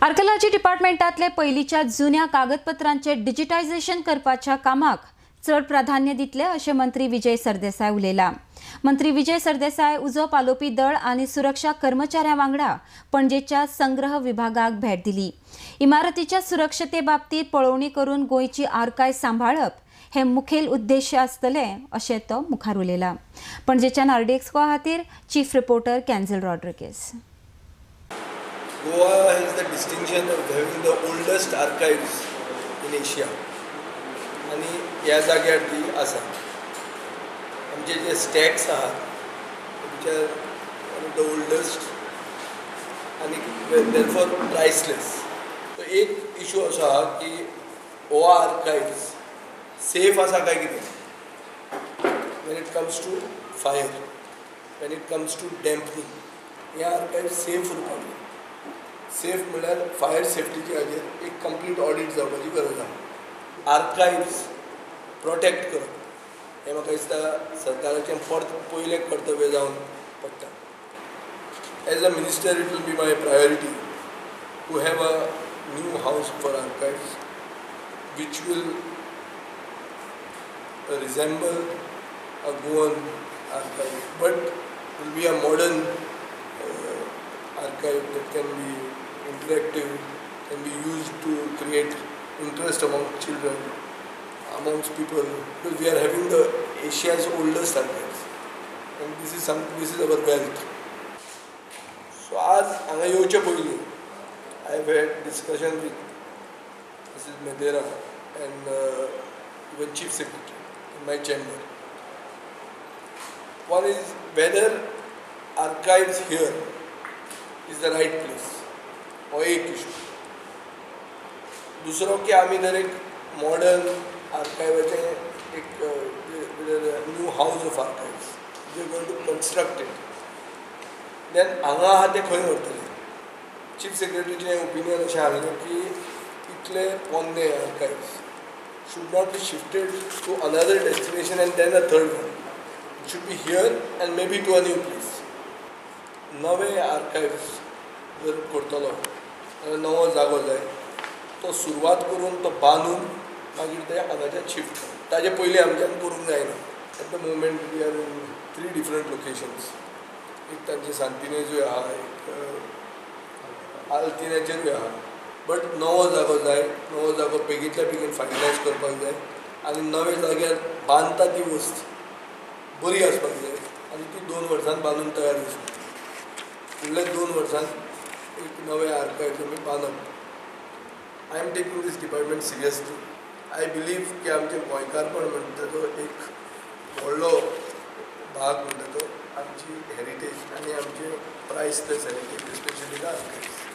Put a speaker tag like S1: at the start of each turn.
S1: Archaeology डिपार्टमेंटातले पयलींच्या जुन्या कागदपत्रांचे digitisation करपाच्या कामाक चड प्राधान्य दितले अशें मंत्री विजय सरदेसाय उलयला. मंत्री विजय सरदेसाय उजो पालोवपी दळ आनी सुरक्षा कर्मचाऱ्यां वांगडा पणजेच्या संग्रह विभागाक भेट दिली. इमारतीच्या सुरक्षते बाबतीत पळोवणी करून गोंयची आर्काय सांबाळप हे मुखेल उद्देश्य आसतले अशें तो मुखार उलयला. पणजेच्या आरडीएक्स खातीर चीफ रिपोर्टर कॅन्झल Rodrigues.
S2: Goa has the distinction of having the oldest archives in Asia आनी ह्या जाग्यार ती आसा. आमचे जे स्टॅक्स आहात, which are one of the oldest आनी देरफॉर प्रायसलेस. एक इशू असो आहा की हो आर्काइव्स सेफ आसा काय कितें, when it comes to fire, when it comes to dampening. हे आर्काइव्स सेफ उरपाक जाय. सेफ म्हणल्यार फायर सेफ्टीच्या हाजेर एक कंप्लीट ऑडिट जावपाची गरज आहा. आर्काइव्स प्रोटेक्ट करप हें म्हाका दिसता सरकाराचें परत पयलें कर्तव्य जावन पडटा. As a minister, it will be my priority to have a new house for archives which will resemble a Goan archive, but will be a modern archive that can be interactive, can be used to create interest among children, amongst people, because we are having the Asia's oldest archives, and this is our wealth. So आज हांगा येवचे पयलीं I have had discussion with Mrs. Medera and even Chief Secretary in my chamber. One is whether archives here is the right place, हो एक issue. दुसरो की आमी जर एक मॉडर्न आर्कायवाचें एक new house of archives we are going to construct it, then हांगा आहा तें खंय व्हरतले? चीफ सेक्रेटरीचें ओपिनियन अशें आहलें की इतले पोन्ने archives should not be shifted to another destination and then a third one. It should be here and maybe to a new place. नवे आर्काइव्स जर करतलो जाल्यार नवो जागो जाय. तो सुरवात करून, तो बांदून मागीर ते हांगाच्यान शिफ्ट, ताजे पयलीं आमच्यान करूंक जायना. At the moment we are in three different locations. एक तांचे सांतिनेजूय आहा, एक आल्तिन्याचेरूय आहा, बट नवो जागो जाय. नवो जागो बेगींतल्या बेगीन फायनलायज करपाक जाय आनी नव्या जाग्यार बांदता ती वस्त बरी आसपाक जाय आनी ती 2 वर्सान बांदून तयार आसली. फुडल्या 2 वर्सान एक नवें आर्कायव्स आमी बांदप. I am taking this department seriously. I believe की आमचें गोंयकारपण म्हणटा तो एक व्हडलो भाग म्हणटा तो आमची हेरिटेज आनी आमचे priceless heritage, specially the archives.